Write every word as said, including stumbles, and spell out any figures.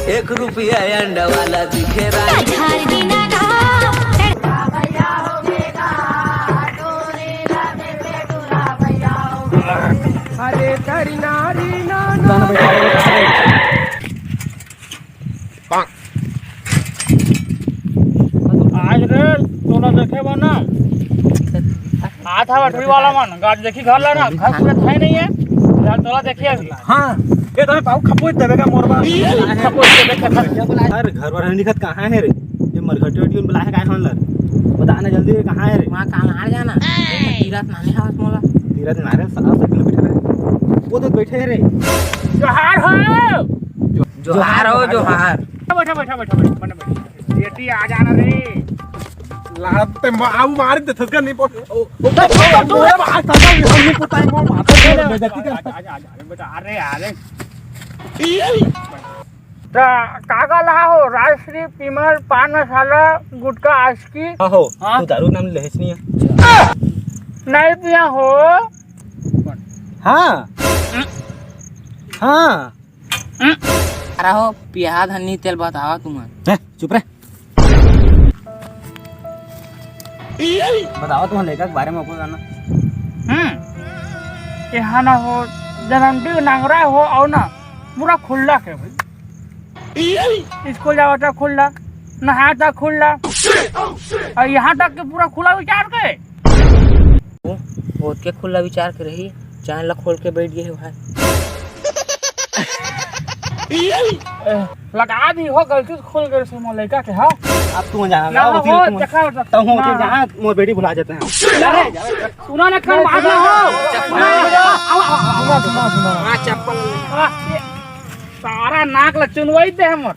एक रुपया अंडा वाला दिखे रानी। अरे तरी नारी ना ना। आज रे, तोला देखे बर ना। आज हवा टुरी वाला मन, गाड़ी देखी घर ला ना, घर पूरा थाई नहीं है। यार, तोला देखिए अभी। हाँ, ये तो मैं पाऊ खपोच देवे का मोर बा। खपोच देवे का। अरे, घर वाला नहीं दिखत, कहाँ है रे? ये मरघटी वटी बुलाए काय होन लर? बता ना जल्दी रे, कहाँ है रे? वहाँ काम आ जाना। तीरथ नाने हाथ मोला। तीरथ नारे साला साइकिल बैठे रहे। वो तो बैठे है रे। जोहार हो। जोहार हो, जोहार। बैठा, बैठा, बैठा, बैठा, बैठा, बैठा। बेटी आ जाना रे। लाते आऊ मार दे थसका नहीं पो। ओ, ओ, ओ, ओ, मार थसका नहीं, हम नहीं पता है, वो मार दे, बेइज्जती कर। आजा, आजा, आजा, बेटा, अरे, अरे। त का का लहा हो? राजश्री, पीमल, पान मसाला, गुटखा, आशिकी। हाँ हो, हाँ? तू दारू नाम लेहस नहीं है? नहीं पिया हो। हाँ। हाँ। अरे हो, पिया धनी तेल बतावा तुमन। ए, चुप रे। बतावा तुमन लइका के बारे में कोई गाना। हम्म। यहाँ ना हो, जन्मदिन नंगरा हो, और ना पूरा खुल्ला के भाई। स्कूल जावा त खुल्ला, नहाया त खुल्ला, और यहाँ तक कि पूरा खुला विचार के। वो, वो के खुला विचार के रही, चांद ला खोल के बैठ गए भाई। ए, लगा दी हो, गलती से खुल गए से मोर लइका के, हाँ? अब तू जाना ना, ना, वो उसी तुम देखा, तब हम ना। के जहाँ मोर बेटी भुला जाते हैं। अरे, सुना ना, कल बात ना हो। चप्पल। ना, ना, ना, आओ, आओ, आओ, आओ। सुना, सुना, सुना। हाँ, चप्पल। आ, ये सारा नाक ला चुनवाई दे हमर।